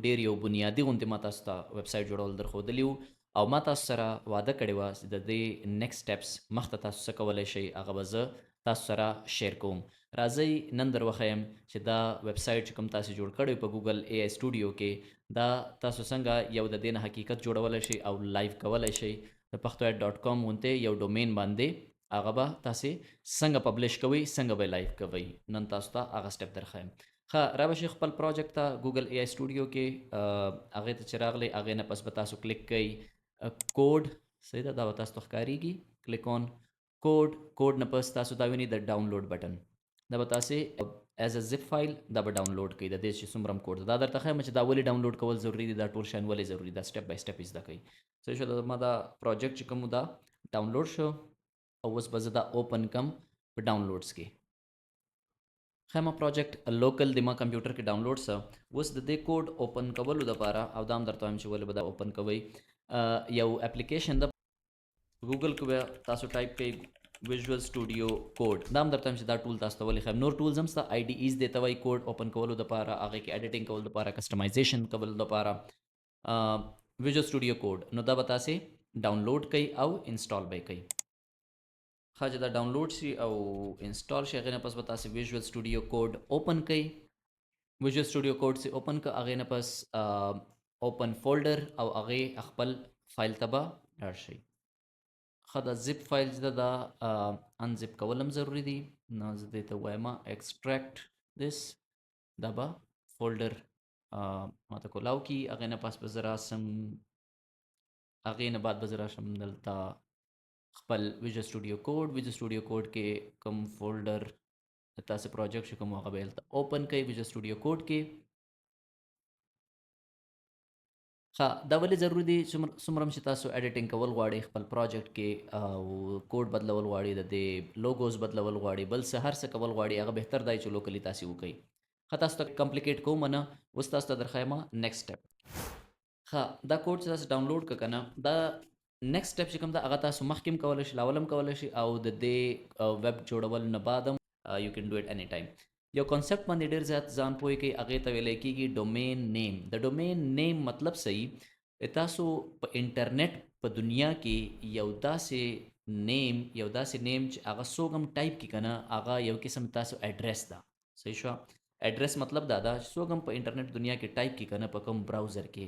ډیر یو بنیادي غوندې ما تاسو ته ویب سایټ جوړول درښودلي وو، او ما تاسو سره وعده کړې وه چې د دې نیکسټ سټیپس مخته تاسو څه کولی شئ، هغه به زه تاسو سره شیر کوم. راځئ نن در وښیم چې دا ویب سایټ چې کوم تاسو جوړ کړی په ګوګل ای آی سټوډیو کې، دا تاسو څنګه یو د دې نه حقیقت جوړولی شئ او لایو کولی شئ. د پښتو ایډ ډاټ کام غوندې یو ډومین باندې هغه به تاسې څنګه پبلش کوئ، څنګه به لایو کوئ، نن تاسو ته هغه سټپ درښیم. ښه، را به شئ خپل پروجیکټ ته ګوګل ای آی سټوډیو کې. هغې ته چې راغلی، هغې نه پس به تاسو کلیک کوئ کوډ. صحیح ده، دا به تاسو ته ښکارېږي. کلیک آن کوډ. کوډ نه پس تاسو دا وینئ د ډاونلوډ بټن، دا به تاسې ایز ا زپ فایل دا به ډاونلوډ کړئ. د دې چې څومره هم کوډ ده، دا درته ښیم چې دا ولې ډاونلوډ کول ضروري دي، دا ټول شیان ولې ضروري دي، دا سټپ بای سټپ یې زده کوئ. صحیح شو، دا زما دا پروجیکټ چې کوم دا ډاونلوډ شو، او اوس به زه دا اوپن کم په ډاونلوډز کې. ښه، ما پروجیکټ لوکل د ما کمپیوټر کې ډاونلوډ سه. اوس د دې کوډ اوپن کولو دپاره، او دا هم درته وایم چې ولې به دا اوپن کوئ، یو اپلیکیشن ده ګوګل کې به تاسو ټایپ کړئ ویژوال سټوډیو کوډ. دا هم درته وایم چې دا ټول تاسو ته ولې ښیم. نور ټولز هم شته، آی ډي ایز دی ته وایي، کوډ اوپن کولو دپاره، هغې کې ایډیټینګ کولو دپاره، کسټمایزیشن کولو دپاره ویژوال سټوډیو کوډ. نو دا به تاسې ډاونلوډ کړئ او انسټال به یې کړئ. ښه، چې دا ډاونلوډ شي او انسټال شي، هغې نه پس به تاسې ویژوال سټوډیو کوډ اوپن کړئ. ویژوال سټوډیو کوډ چې اوپن کړ، هغې نه پس اوپن فولډر او هغې خپل فایل ته به لاړ شئ. ښه، دا زپ فایل چې ده دا انزپ کول هم ضروري دي. نو زه دې ته وایم ایکسټریکټ دیس، دا به فولډر ما ته کولاو کړي. هغې نه پس به زه راسم، هغې نه بعد به زه راشم دلته خپل ویژوال سټوډیو کوډ. ویژوال سټوډیو کوډ کې کوم فولډر تاسې پروجیکټ چې کوم هغه به هلته اوپن کړئ ویژوال سټوډیو کوډ کې. ښه، دا ولې ضروري دي؟ څومره هم چې تاسو ایډیټینګ کول غواړئ خپل پروجیکټ کې، او کوډ بدلول غواړئ، د دې لوګوز بدلول غواړئ، بل څه هر څه کول غواړئ، هغه بهتر دی چې لوکلی تاسې وکړئ. ښه، تاسو ته کمپلیکیټ کوم نه، اوس تاسو ته درښایم نیکسټ سټپ. ښه، دا کوډ چې تاسو ډاونلوډ کړه که نه، دا نیکسټ سټپ چې کوم ده هغه تاسو مخکې هم کولی شئ، لاول هم کولی شئ، او د دې ویب جوړول نه بعد هم یو کین ډو اټ اني ټایم. یو کانسپټ باندې ډېر زیات ځان پوه کړئ، هغې ته ویلی کېږي ډومین نیم. د ډومین نیم مطلب څه وي؟ تاسو په انټرنیټ په دنیا کې یو داسې نیم، یو داسې نیم چې هغه څوک هم ټایپ کړي که نه، هغه یو قسم تاسو اډرس ده. صحیح شوه؟ اډرس مطلب دا ده چې څوک هم په انټرنیټ دنیا کې ټایپ کړي که نه، په کوم براوزر کې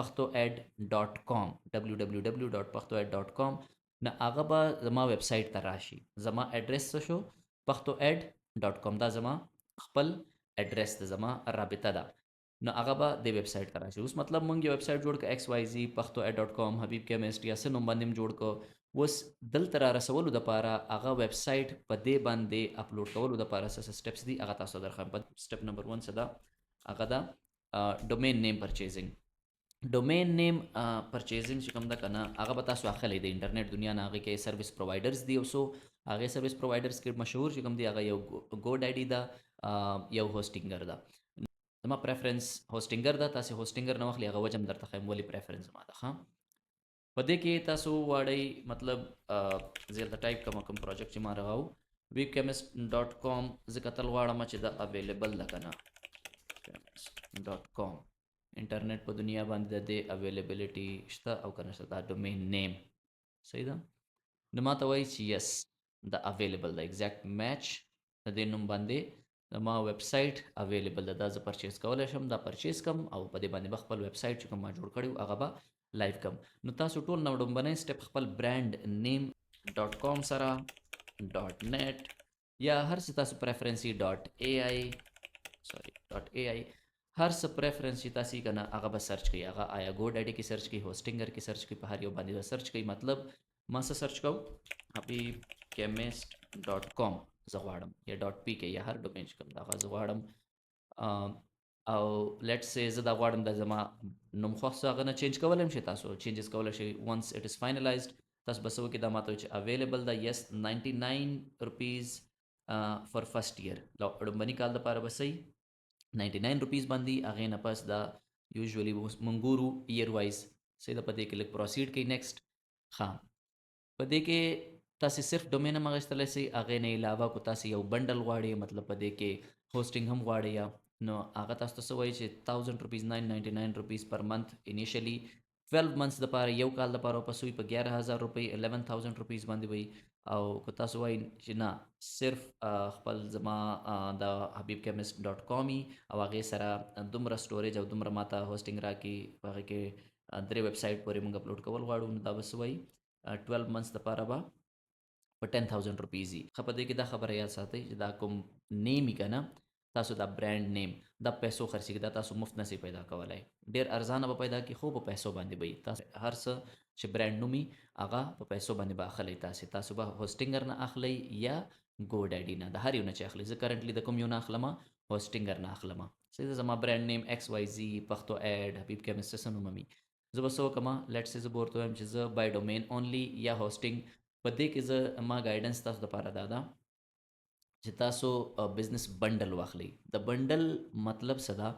پښتو ایډ ډاټ کام، ډبلیو ډبلیو ډبلیو ډاټ پښتو ایډ ډاټ کام، نو هغه به زما ویب سایټ ته راشي. زما اډرس څه شو؟ پښتو ایډ ډاټ کام، دا زما خپل اډرس ده، زما رابطه ده. نو هغه به دې ویب سایټ ته راشي. اوس مطلب مونږ یو ویب سایټ جوړ کړ، ایکس وای زی پښتو ایډ ډاټ کام، حبیب کیمسټ یا څه نوم باندې هم جوړ کړ. اوس دلته را رسولو دپاره هغه ویب سایټ په دې باندې اپلوډ کولو دپاره څه څه سټپس دي هغه تاسو ته درښیم. په سټپ نمبر 1 څه ده؟ هغه ده ډومین نیم پرچیزینګ. ډومین نیم پرچیزینګ چې کوم ده که نه، هغه به تاسو اخلئ د انټرنیټ دنیا نه. هغې کې سرویس پرووایډرز دي، او څو هغې سرویس پرووایډرز کې مشهور چې کوم دي هغه یو ګو ډیډي ده، یو هوسټینګر ده. زما پریفرنس هوسټینګر ده، تاسې هوسټینګر نه واخلئ، هغه وجه هم درته ښیم ولې پریفرنس زما ده. ښه، په دې کې تاسو واړئ، مطلب، زه دلته ټایپ کوم کوم پروجیکټ چې ما رغاو، ویب کیمسټ ډاټ کام. زه کتل غواړم چې دا اویلیبل ده که نه. کیمسټ ډاټ کام انټرنیټ په دنیا باندې د دې اویلیبیلیټي شته او که نشته، دا ډومین نیم. صحیح ده؟ نو ما ته وایي چې یس دا اویلیبل ده، ایگزیکټ میچ د دې نوم باندې زما ویب سایټ اویلیبل ده، دا زه پرچیز کولی شم، دا پرچیز کم او په دې باندې به خپل ویب سایټ چې کوم ما جوړ کړی و هغه به لایو کم. نو تاسو ټول نه لومړنی سټپ خپل برانډ نیم ډاټ کام سره ډاټ نت یا هر څه تاسو پریفرنس یې ډاټ ای آی، سوري ډاټ ای آی، هر څه پریفرنس چې تاسو یې که نه هغه به سرچ کړئ. هغه آیا ګو ډیډي کې سرچ کړئ، هوسټینګر کې سرچ کړئ، په هر یو باندې به سرچ کړئ. مطلب ما څه سرچ کوم؟ حبیب کیمسټ ډاټ کام زه غواړم، یا ډاټ پی کې، یا هر ډومین چې کوم ده هغه زه غواړم. او لیټس سي زه دا غواړم، دا زما نوم خوښ شو، هغه نه چینج کولی هم شئ، تاسو چینجز کولی شئ. ونس اټ از فاینلایزډ تاسو به څه وکړئ، دا ما ته وایي چې اویلیبل ده، یس 99 روپیز فار فرست ایئر، لومړني کال دپاره به صحیح 99 روپیز باندې. هغې نه پس دا یوزولي اوس مونږ ګورو ایئر وایز، صحیح ده، په دې کې لږ پروسیډ کوي نیکسټ. ښه، په دې کې تاسې صرف ډومین هم اخیستلی شئ، هغې نه علاوه که تاسې یو بنډل غواړئ، مطلب په دې کې هوسټینګ هم غواړئ یا نو هغه تاسو ته څه وایي چې 1000 روپیز، 999 روپیز پر منث انیشلی 12 منثس دپاره، یو کال دپاره واپس وي په 11000 روپۍ، 11000 روپیز باندې وي. او که تاسو وایئ چې نه، صرف خپل زما د حبیب کیمسټ ډاټ کام او هغې سره دومره سټوریج او دومره ماته هوسټینګ راکړي، په هغې کې 3 ویب سایټ پورې موږ اپلوډ کول غواړو، نو دا به څه وایي، 12 منثس دپاره به په 10000 روپیز وي. ښه، په دې کې دا خبره یاد ساتئ چې دا کوم نیم که نه تاسو دا برانډ نیم دا پیسو خرڅېږي، دا تاسو مفت نسی پیدا کولای، ډېر ارزانه به پیدا کی، خو په پیسو باندې به وي. تاسو هر څه چې برانډ نومي هغه په پیسو باندې به اخلئ. تاسو به هوسټینګر نه اخلئ یا ګو ډیډي نه، د هر یو نه چې اخلئ. زه کرنټلي د کوم یو نه اخلم؟ هوسټینګر نه اخلم. صحیح ده، زما برانډ نیم ایکس وای زی، پښتو اډ، حبیب کیمسټ څه نوم وي، زه به څه وکړم؟ لیټ سي زه به ورته ووایم چې زه بای ډومین اونلی یا هوسټینګ. په دې کې زه ما ګایډنس تاسو دپاره دا ده چې تاسو بزنس بنډل واخلئ. د بنډل مطلب څه ده؟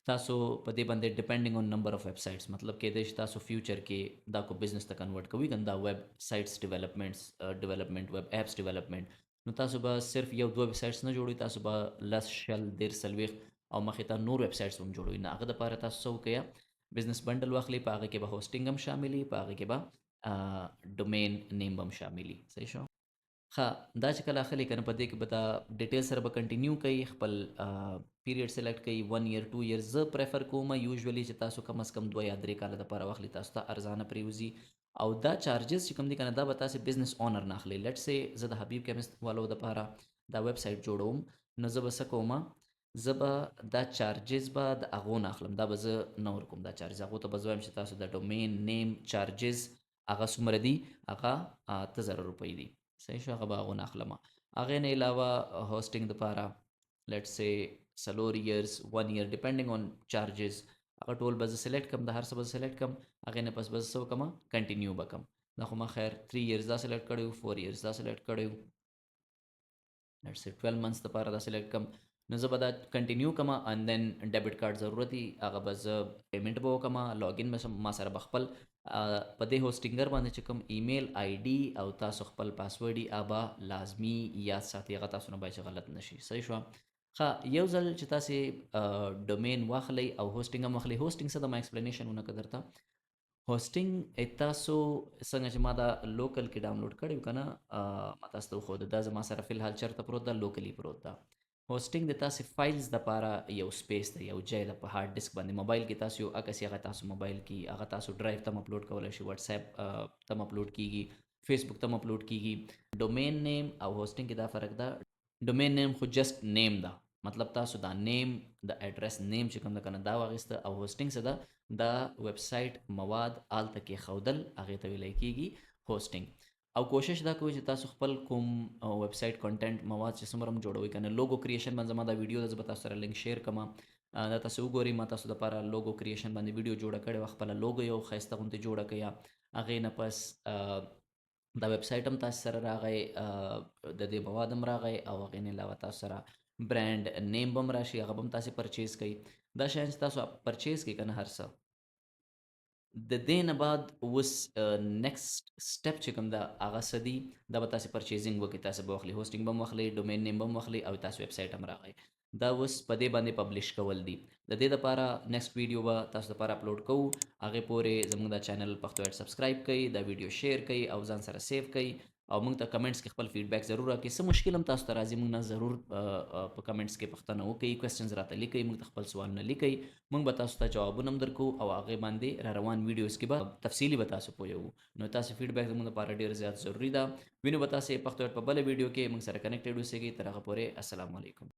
تاسو په دې باندې ډیپندینګ اون نمبر اف ویب سایټس، مطلب کېدای شي تاسو فیوچر کې دا کو بزنس ته کنورټ کوئ کنه، دا ویب سایټس ډیولپمنټس ډیولپمنټ، ویب اپس ډیولپمنټ، نو تاسو به صرف یو دوه ویب سایټس نه جوړوئ، تاسو به 10، 20، 30، 40 او مخې ته نور ویب سایټس هم جوړوئ. نو هغه دپاره تاسو څه وکړئ؟ بزنس بنډل واخلئ، په هغه کې به هوسټینګ هم شامل وي، په هغه کې به ډومین نیم به هم شامل وي. صحیح شو؟ ښه، دا چې کله اخلي که نه، په دې کې به دا ډیټیل سره به کنټینیو کوي، خپل پیریډ سلیکټ کوي، 1 year، 2 year. زه پریفر کوم یوژولي چې تاسو کم از کم 2 یا 3 کاله دپاره واخلي، تاسو ته ارزانه پرېوځي. او دا چارجز چې کوم دي که نه، دا به تاسې بزنس اونر نه اخلي. لیټ سي زه د حبیب کیمسټ والو دپاره دا ویب سایټ جوړوم، نو زه به څه کوم؟ زه به دا چارجز به د هغو نه اخلم، دا به زه نه ورکوم دا چارجز هغو ته. به زه وایم چې تاسو د ډومین نیم چارجز هغه څومره دي؟ هغه 8000 روپۍ دي. صحیح شو؟ هغه به هغو نه اخلم. هغې نه علاوه هوسټینګ دپاره لیټ سي 4 years، 1 year، ډیپندینګ اون چارجز، هغه ټول به زه سلیکټ کړم، د هر څه به زه سلیکټ کړم. هغې نه پس به زه څه وکړم؟ کنټینیو به کړم. دا خو ما خیر 3 years دا سلیکټ کړی و، 4 years دا سلیکټ کړی و، لیټ سي 12 منثس دپاره دا سلیکټ کړم، نو زه به دا کنټینیو کړم. اند دین ډیبټ کارت ضرورت دی، هغه به زه پیمنټ به وکړم، لاګین به ما سره به خپل په دې هوسټینګر باندې چې کوم ایمیل آی ډي او تاسو خپل پاسورډ یې، هغه به لازمي یاد ساتئ، هغه تاسو نه باید چې غلط نه شي. صحیح شوه؟ ښه، یو ځل چې تاسې ډومین واخلئ او هوسټینګ هم واخلئ. هوسټینګ څه ده؟ ما اکسپلینیشن ونه کړه درته. هوسټینګ تاسو څنګه چې ما دا لوکل کې ډاونلوډ کړی و که نه، ما تاسو ته وښوده، دا زما سره فی الحال چېرته پروت ده؟ لوکلی پروت ده. هوسټینګ د تاسې فایلز دپاره یو سپیس دی، یو ځای ده په هارډ ډیسک باندې. موبایل کې تاسو یو عکس، هغه تاسو موبایل کې، هغه تاسو ډرایو ته هم اپلوډ کولی شئ، واتس اپ ته هم اپلوډ کیږي، فیسبوک ته هم اپلوډ کیږي. ډومین نیم او هوسټینګ کې دا فرق ده. ډومین نیم خو جسټ نیم ده، مطلب تاسو دا نیم د اډرس نیم چې کوم ده که نه، دا واخیسته. او هوسټینګ څه ده؟ دا ویب سایټ مواد هلته کېښودل، هغې ته ویلی کیږي هوسټینګ. او کوشش دا کوئ چې تاسو خپل کوم ویب سایټ کانټینټ مواد چې څومره هم جوړوئ که نه، لوګو کریشن باندې زما دا ویډیو ده، زه به تاسو سره لینک شیر کړم، دا تاسو وګورئ. ما تاسو دپاره لوګو کریشن باندې ویډیو جوړه کړې وه، خپله لوګو یو ښایسته غوندې جوړه کړئ. هغې نه پس دا ویب سایټ هم تاسو سره راغی، د دې مواد هم راغی، او هغې نه علاوه تاسو سره برانډ نیم به هم راشي، هغه به هم تاسې پرچیز کړئ. دا شیان چې تاسو پرچیز کړئ که نه هر څه، د دې نه بعد اوس نیکسټ سټپ چې کوم ده هغه څه دي، دا به تاسې پرچیزینګ وکړئ. تاسې به واخلئ، هوسټینګ به هم واخلئ، ډومین نیم به هم واخلئ، او تاسو ویب سایټ هم راغی. دا اوس په دې باندې پبلش کول دي. د دې دپاره نیکسټ ویډیو به تاسو دپاره اپلوډ کوو. هغې پورې زموږ دا چینل پښتو اډ سبسکرایب کړئ، دا ویډیو شیر کړئ او ځان سره سیو کړئ، او موږ ته کمنټس کې خپل فیډبیک ضرور راکړئ. څه مشکل هم تاسو ته راځي، موږ نه ضرور په کمنټس کې پوښتنه وکړئ، کوېسچنز راته لیکئ، موږ ته خپل سوالونه لیکئ، موږ به تاسو ته جوابونه هم درکوو، او هغې باندې را روان ویډیوز کې به تفصیلي به تاسو پوهوو. نو تاسو فیډبیک زموږ لپاره ډېر زیات ضروري ده. وینو به تاسې پښتو اډ په بله ویډیو کې. موږ سره کنیکټډ اوسئ. تر هغه پورې السلام علیکم.